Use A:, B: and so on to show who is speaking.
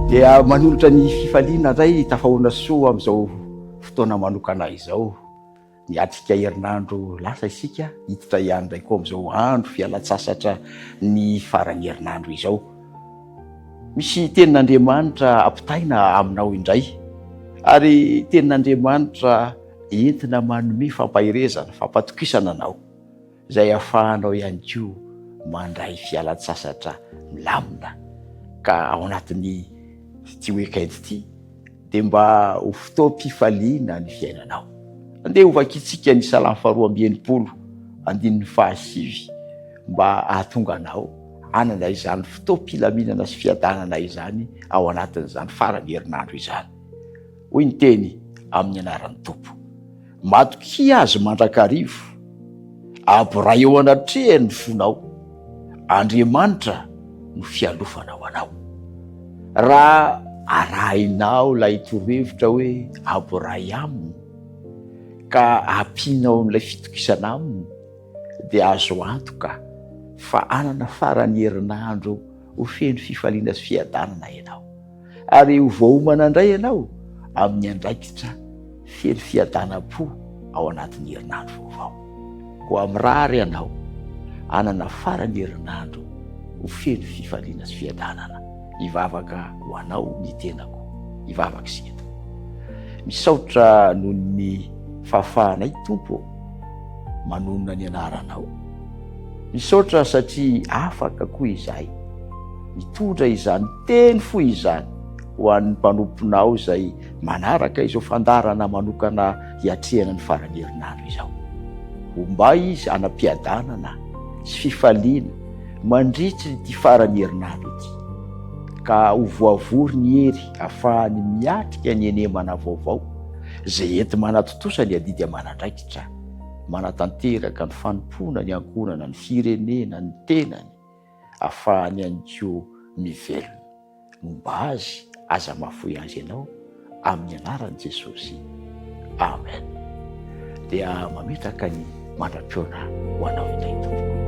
A: Dia manolotra ny fifaliana indray tafahoana soa amin'izao fotoana manokana izao. Niatrika herinandro lasa isika, hiditra ihany indray koa amin'izao andro fialan-tsasatra ny faran'ny herinandro izao. Misy tenin'Andriamanitra ampitaina aminao indray, ary tenin'Andriamanitra entina manome fampaherezana, fampatokisana anao, izay ahafahanao ihany koa mandray fialan-tsasatra milamina, ka ao anatin'ny ity week-end ity dia mba ho fotoam-pifaliana ny fiainanao. Andeha hovakintsika ny Salamo faharoa amby 60, andininy fahasivy, mba hahatonga anao hanana izany fotoam-pilaminana sy fiadanana izany ao anatin'izany faran'ny herinandro izany. Hoy ny teny amin'ny anaran'ny Tompo, Matokia Azy mandrakariva, aboray eo anatrehany ny fonao, Andriamanitra no fialofana ho anao. Raha arahinao ilay torohevitra hoe aboray aminy, ka ampianao amin'ilay fitokisana aminy, dia azo antoka fa hanana faran'ny herinandro ho feno fifaliana sy fiadanana ianao. Ary ho voaomana indray ianao amin'ny andraikitra feno fiadanam-po ao anatin'ny herinandro vaovao. Koa mirary ianao hanana faran'ny herinandro ho feno fifaliana sy fiadanana. Hivavaka ho anao ny tenako. Hivavaka isika Tompo. Misaotra noho ny fahafahanay Tompo ô, manonona ny anaranao. Misaotra satria afaka koa izahay mitondra izany teny fohy izany ho an'ny mpanomponao izay manaraka izao fandaharana manokana hiatrehana ny faran'ny herinandro izao. Homba izy hanam-piadanana sy fifaliana mandritry ity faran'ny herinandro ity, ka ho voavory ny hery afahany miatrika ny henemana vaovao izay enti-manatontosa ny adidy aman'andraikitra manatanteraka ny fanompoana ny ankohonana, ny firenena, ny tenany, afahany ihany koa mivelona. Momba azy, aza mahafoy azy ianao, amin'ny anaran'i Jesosy. Amen. Dia mametraka ny mandra-pihaona ho anao indray tompoko.